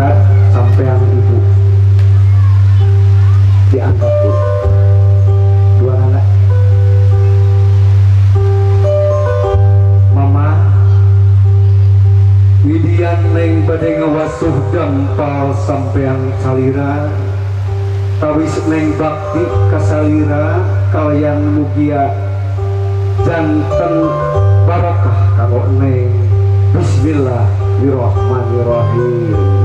Ka sampean ibu diangkat bu dua anak mama Widian neng bade ngawasuh dampal sampean salira tawis neng bakti kasalira kalian mugia janten barokah kanggo neng. Bismillahirrahmanirrahim.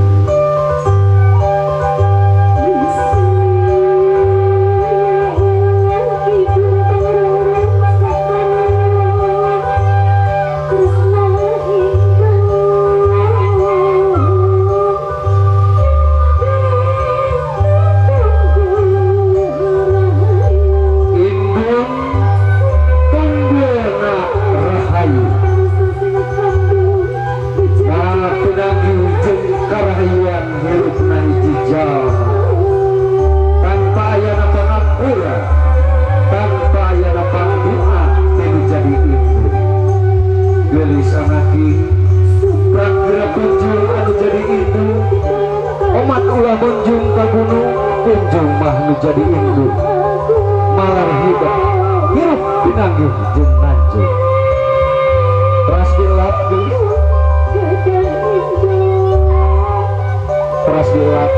Jadi induk malar hidup hirup pinanggih jeung nanjung teras dilap geus teras dilap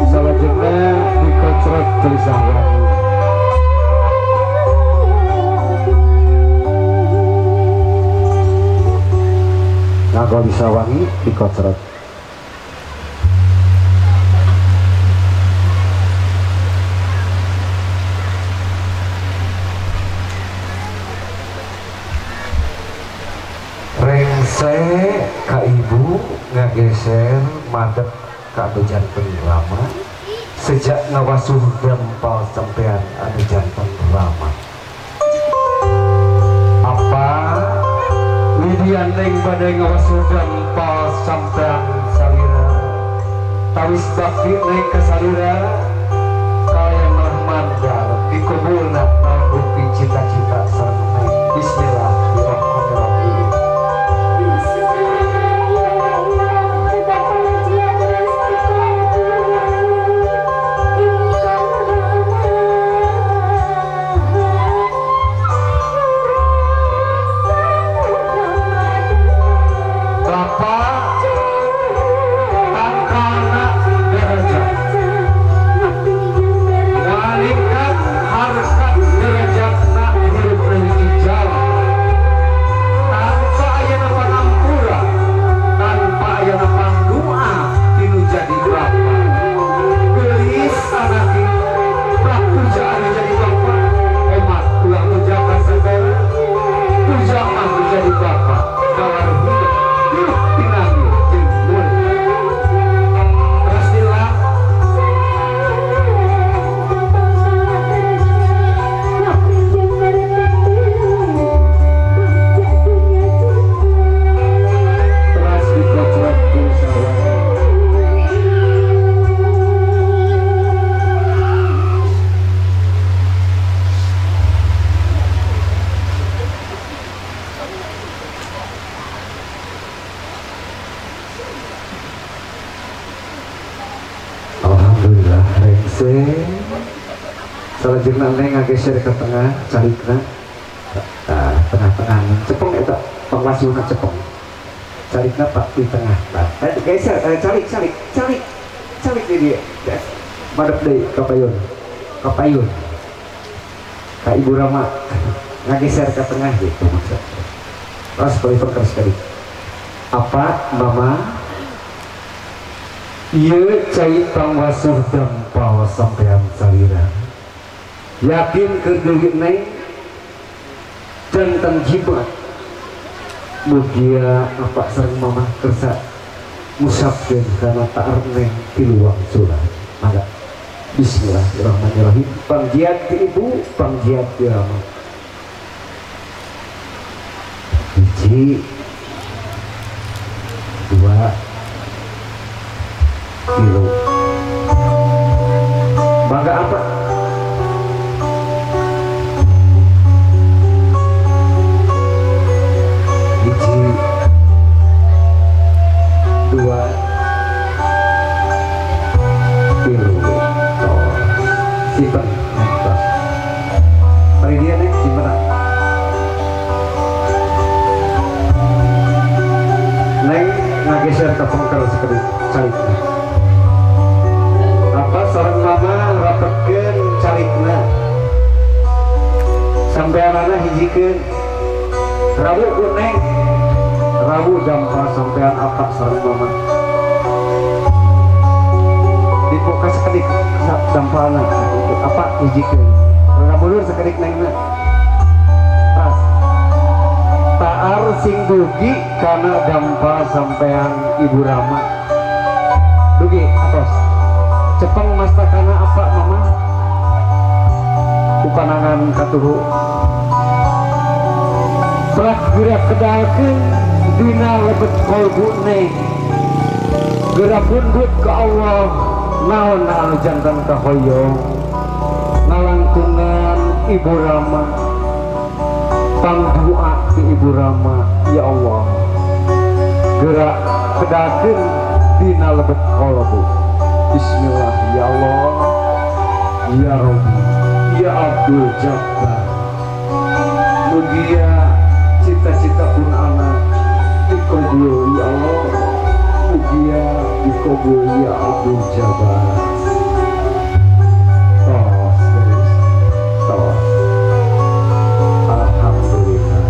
salajengna dikocrot tulisan wangi. Nganggo disawangi dikocrot. Rengse ka ibu ngageser madep ka anu janten rama sejak ngawasuh dampal sampean anu janten rama. Apa Widian neng badai ngawasuh dampal sampean salira tawis bakti neng kasalira kalian malah mandar dikubulna bukti cita-cita sareng neng. Bismillahirrahmanirrahim. Salajengna neng ngageser ke tengah carikna tengah-tengah cepeng eta pangwasuhna cepeng carikna pak di tengah geser calik calik calik calik di dia madep deui ka payun ka payun ka Ibu Rama ngageser ke tengah gitu maksud terus pelipur keras sekali apa mama ieu cai pangwasuh dampal sampean salira yakin ke deui neng jantan jimat mugia apa sareng mama kersa musabkeun kana taar neng tilu wangsulan. Mangga. Bismillahirrahmanirrahim. Pangjiat ti ibu, pangjiat ti rama. 1, 2, 3. Mangga apa? 2 3. Simpen tos. Bari dia nih simpen. Neng ngageser ka pengker sakedik calikna. Apa sareng mama rapetkeun calikna. Sampeanana hijikeun. Rabu ku neng. Rabu dampa sampean apa sareng mama. Dipoka sakedik dampalna apa hijikeun. Rada mundur sakedik nengna. Tas. Taar sing dugi kana dampa sampean Ibu Rama. Dugi atos. Cepeng mastakana apa mama? Kupanangan katuhu. Prak gerak kedalkeun dina lebet kolbu neng. Gerak pundut ke Allah naon anu jantan kahoyong. Ngalangkungan Ibu Rama. Pangdua ti Ibu Rama, ya Allah. Gerak kedalkeun dina lebet kolbu. Bismillah ya Allah, ya Rabbi, ya Abdul Jabbar. Mugia cita-cita pun anak dikabul ya Allah. Mugia dikabul ya Abdul Jabbar. Tos guys, tos. Alhamdulillah.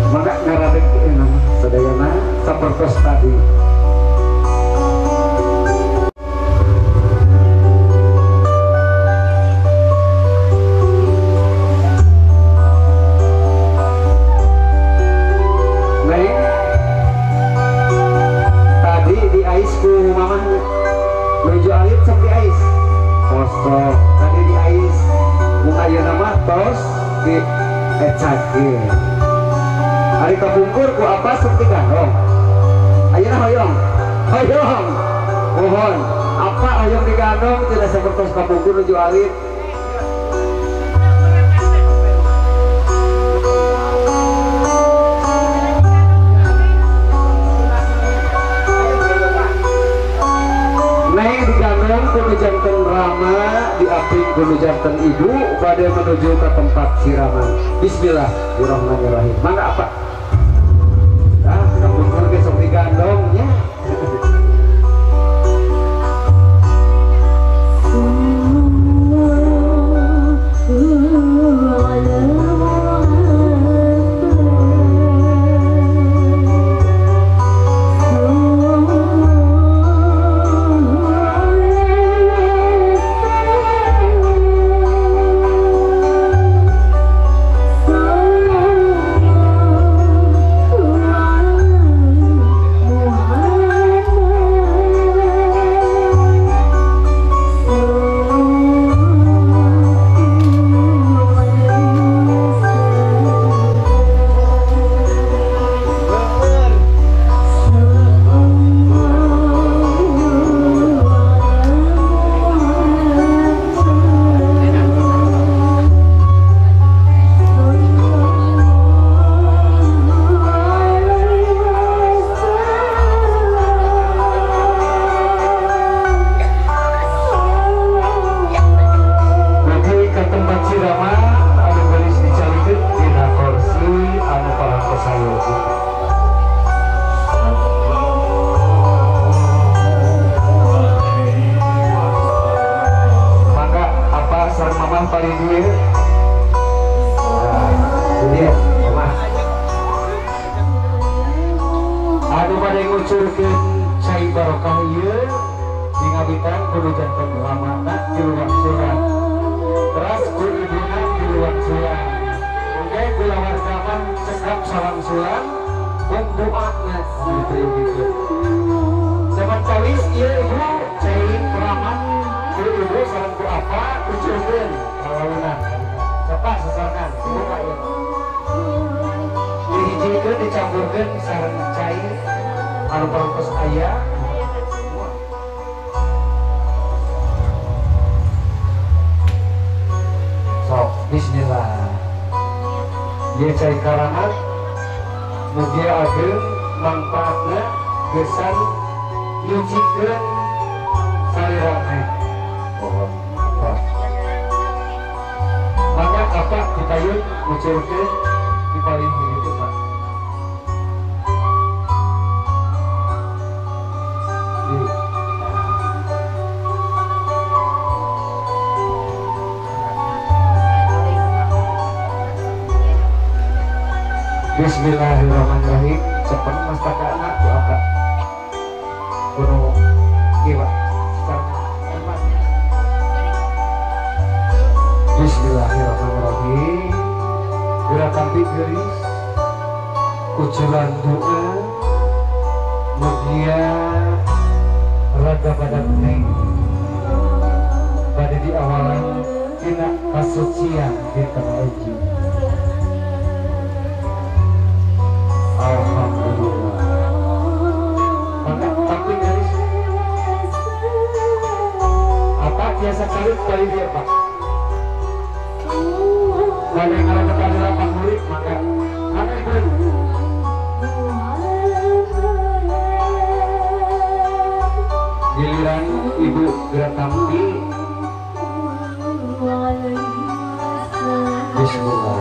Maka ngaradek ieu sadayana sapertos tadi. Tadi di ais bunga ayeuna mah tos di ecakeun. Ari kapungkur ku apa sok digandong. Ayeuna hoyong. Hoyong. Mohon, apa hoyong digandong tidak sapertos kapungkur nuju alit. Neng digandong kudu janten Rama, diaping kudu janten Ibu, bade menuju ke tempat siraman. Bismillahirrahmanirrahim. Mangga apa? Ah, kapungkur ge sok digandong nya. Bismillah. Ieu cai karamat mugia ageng manfaatna gesan nyucikeun salirane. Mohon Pak. Maka apa dipayun ngucurkeun di paling itu Pak. Bismillahirrahmanirrahim. Cepet mas kakak anak bu apa? Kuno kiwa. Bismillahirrahmanirrahim. Gerakan geulis kucuran doa mugia raga badan neng bade di awalan tina kasucian di tengah uji. Alhamdulillah. Maka tapi guys, apa biasa kali kali dia Pak? Kalau yang ada kepada murid maka mana ibu? Giliran ibu Gratampi. Bismillah.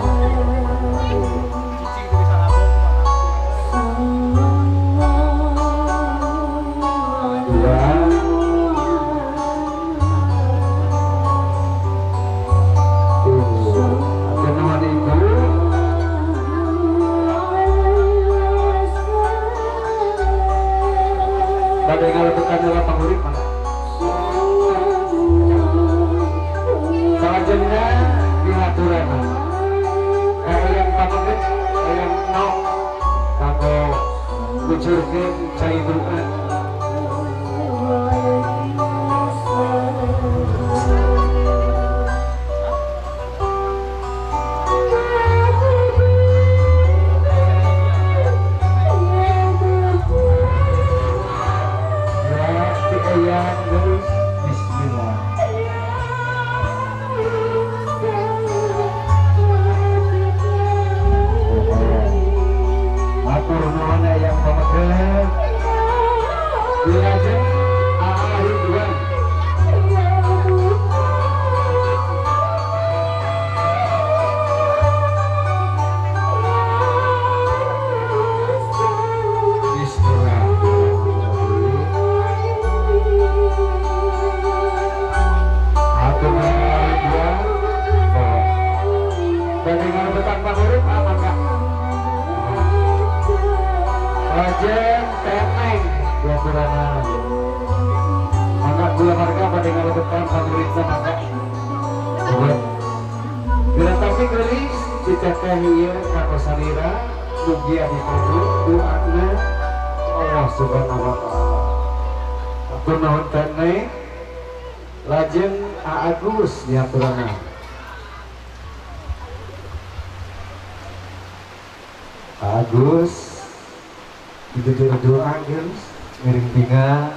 Agus itu doa guys miring binga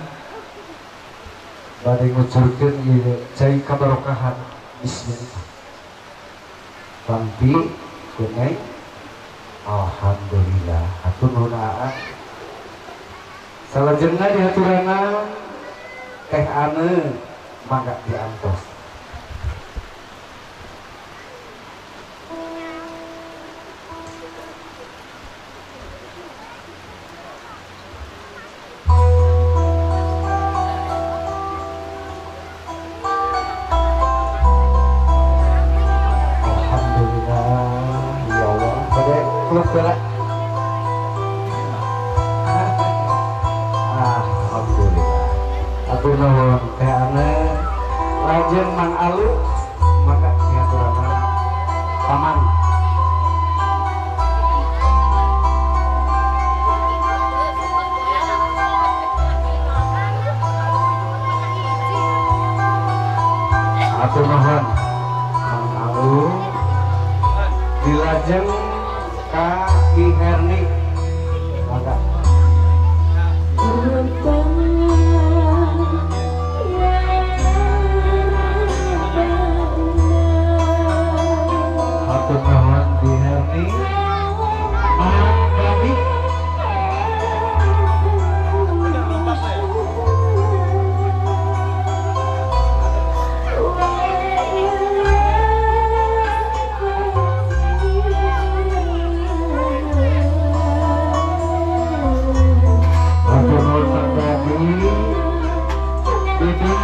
bade ngucurkeun ieu cai kabarokahan. Bismillah. Pangpi kunai. Alhamdulillah hatur nuhun aa. Salajengna dihaturana teh ane mangga diantos.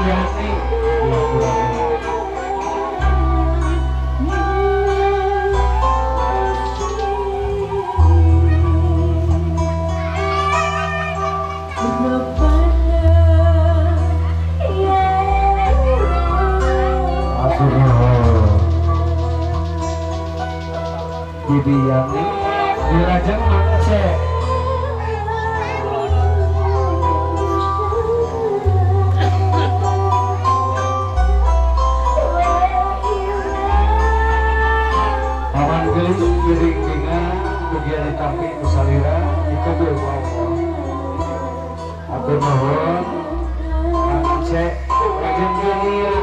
Yani. Bibi Yani Dirajang Mangce. Paman gelis giring dengan bagian ditampi kusalira dikabul ku Allah. Atur nuhun Mangce Rajang Dunia.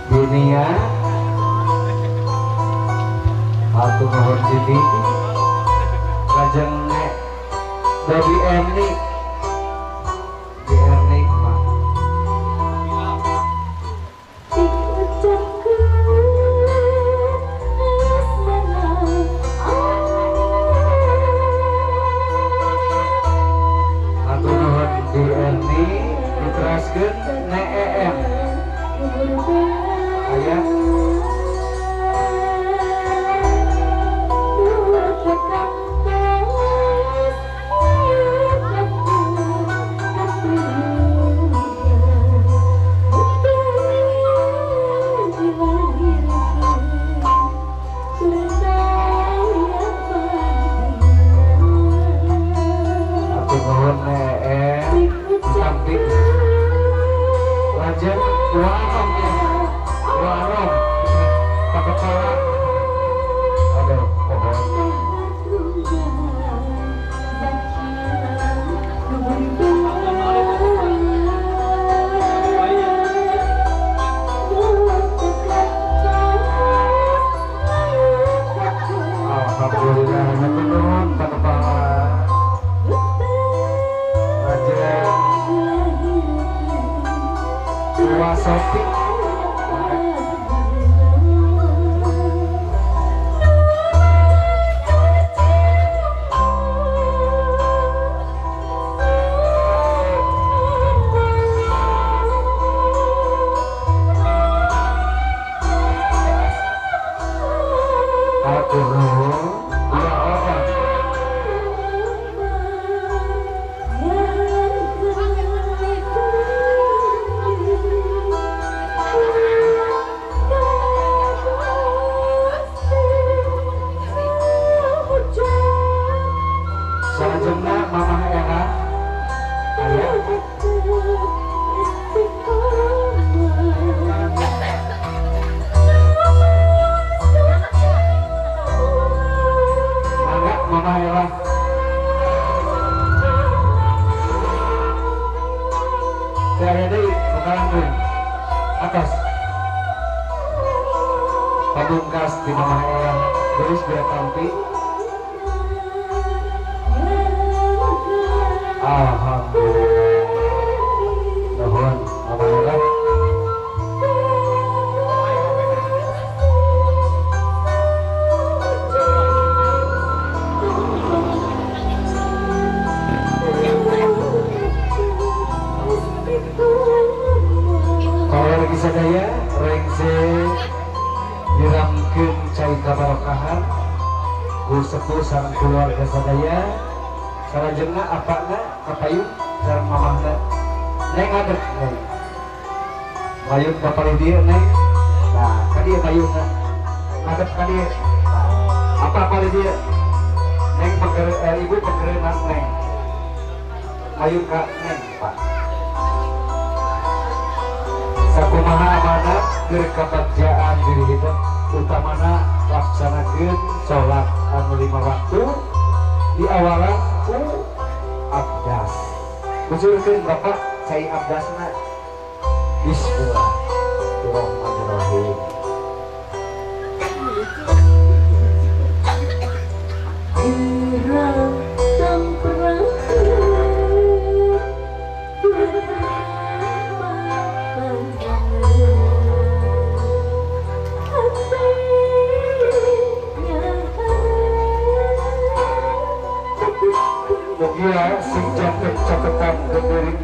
Dunia hatur nuhun bibi lajeng nek Babi Erni di Erni mah hatur nuhun di Erni diteraskeun nek EM ayah. Atur nuhun EM samping lajeng warom ya. Warom Pak Kepala. Aduh, pohon. Alhamdulillah, hatur nuhun Pak Kepala. Lajeng Wasopi. Salajengna Mamah Ella aya. Mangga Mamah Ella. Teu aya deui bukalankeun. Atas. Pamungkas di Mamah Ella geus bera tampi. Alhamdulillah. Nuhun Mama Ella. Kalau lagi sadaya rengse diramkeun cai kabarokahan ku sepuh sareng keluarga sadaya. Salajengna apana kapayun sareng mamahna neng ngadeg neng mayun ka palih dieu neng. Nah ka dieu mayunna ngadeg ka dieu. Nah, apa palih dieu neng ibu penggereunang neng mayun ka neng Pak. Sakumaha amanat keur kabagjaan diri hidup utamana laksanakeun salat anu 5 waktu diawalan ku abdas. Kucurkeun Bapak cai abdasna. Bismillahirrahmanirrahim.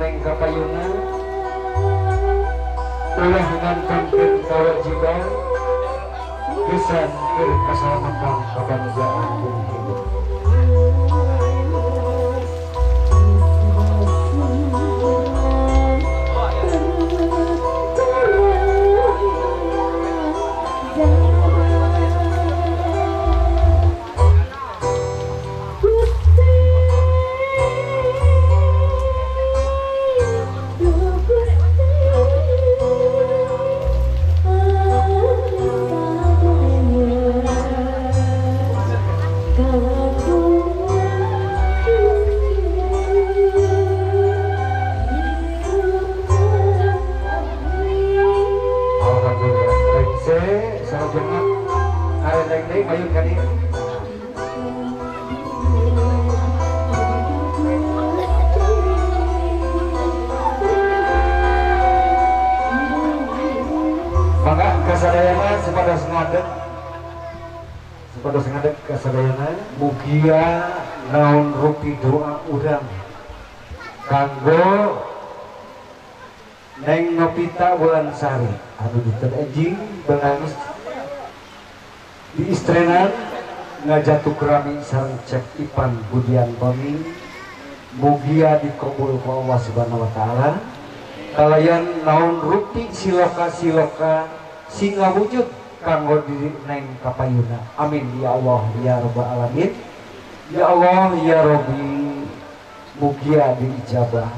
Neng kapayuna ulah ngantunkeun kawajiban gesan keur kasalamatan kabagjaan bumi hidup. Mugia naon rupi doa urang kanggo Neng Novita Wulansari anu dinten enjing benganis di istrenan ngajatuk rami sareng Cek Ipan Budiantoni mugia dikabul ku Allah Subhanahu wa taala kalayan naon rupi siloka-siloka sing ngawujud kanggo diri Neng kapayuna. Amin ya Allah ya rabbal alamin. Ya Allah ya Rabbi mugia diijabah.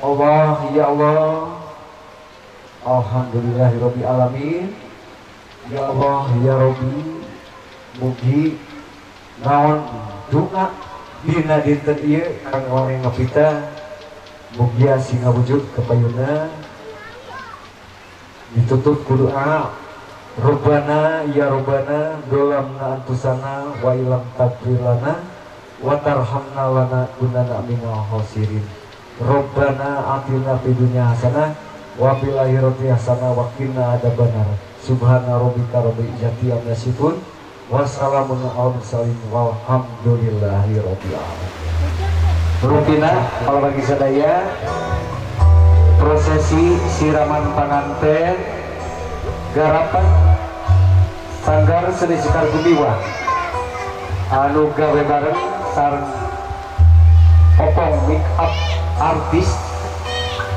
Allah ya Allah. Alhamdulillahirabbil alamin. Ya Allah ya Rabbi mugi naon doa dina dinten ieu kanggo Neng Novita mugia sing ngawujud kapayuna. Ditutup ku doa Robbana ya Robbana dolamna antusana wa ilam tagfir lana wa tarhamna lana kunana minal khosirin. Robbana atina fid dunya hasanah wa fil akhirati hasanah wa qina adzabannar. Subhana rabbika rabbil izzati amma yasifun wa salamun alal mursalin walhamdulillahi rabbil alamin. Rutina kalau bagi sadaya prosesi siraman panganten garapan Sanggar Seni Sekar Gumiwang anu gawe bareng sareng popong make up artis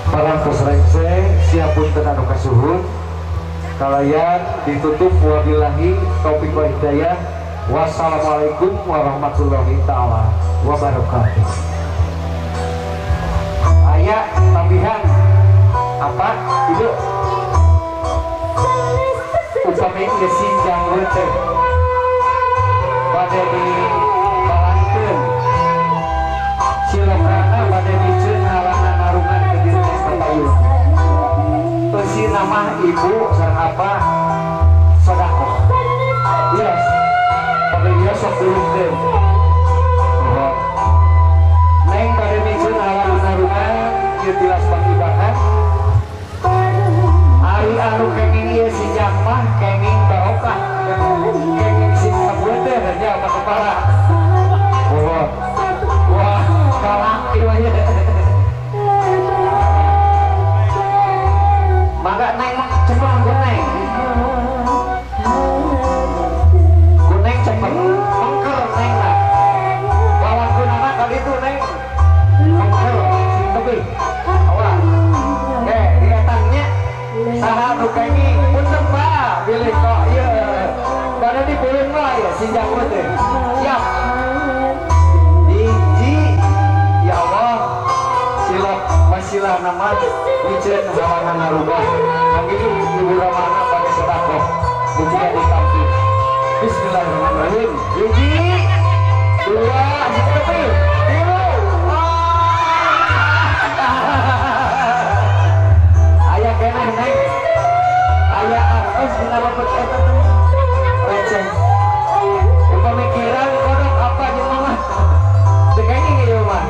parantos rengse siapun anu kasuhun kalayan ditutup wabillahi taufik wal hidayah. Wassalamualaikum warahmatullahi taala wabarakatuh. Aya tambihan apa ibu upami geus sinjang teh bade dibalangkeun silokana bade miceun halangan narungan ke diri kapayun eusi nama ibu sareng apa sedekah yes bade ieu sok dulungkeun neng bade miceun halangan narungan ieu tilas pangibakan ari anu kenging ieu sinjang mah kenging barokah kenging sing kabuet teh nya ka kepala. Wah wah kalak ieu mah. Mangga neng mah cepet ku neng. Ku neng cepet mengker neng lah. Balakeunana ka ditu neng. Mengker sing tebih. Awas. Oke, dietangnya saha nu kenging punten Pak bilih kok ieu bade dipeuleun mah ieu sinjang teh. Siap. Hiji ya Allah silok wasilah nama miceun halangan narubah kangge ibu ramana pada sedekah mugia ditampi. Bismillahirrahmanirrahim. Hiji dua tilu. Aya keneh neng aya artos dina lepet eta teh receh pemikiran kodok apa jeung mama teu kenging ieu mah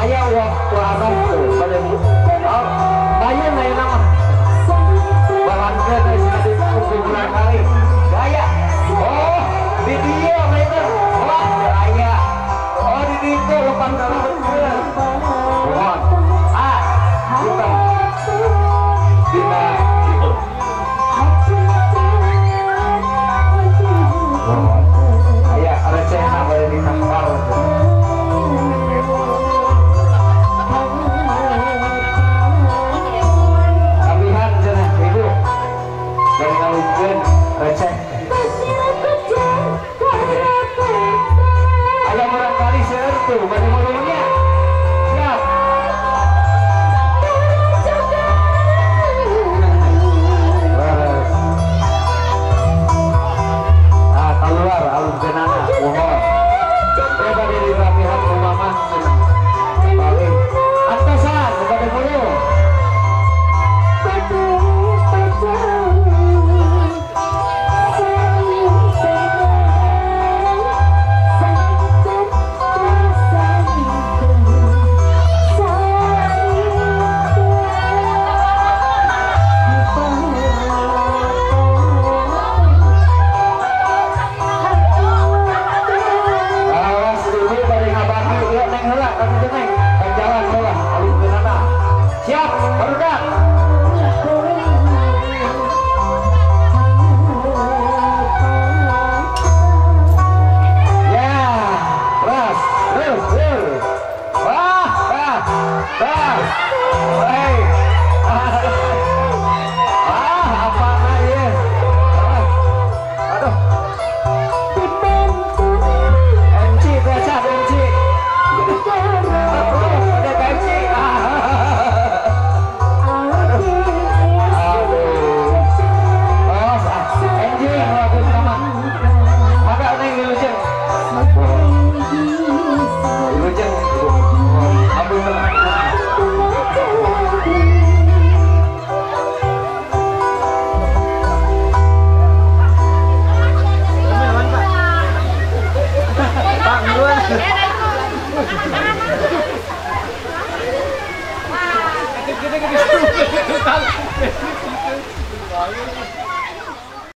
aya waktu arah tuh pada bayun ayeuna mah balangkeun teh cenah di kuburan kali gaya oh di dieu mah. Mohon. Coba diri rapihan ku mamah. Balik. Antosan kepada mulung. Siap, barudak. Ya, terus, terus, terus. Wah, wah, wah. Hei. Ah, apa ya? Aduh. MC, biasa MC. Udah MC.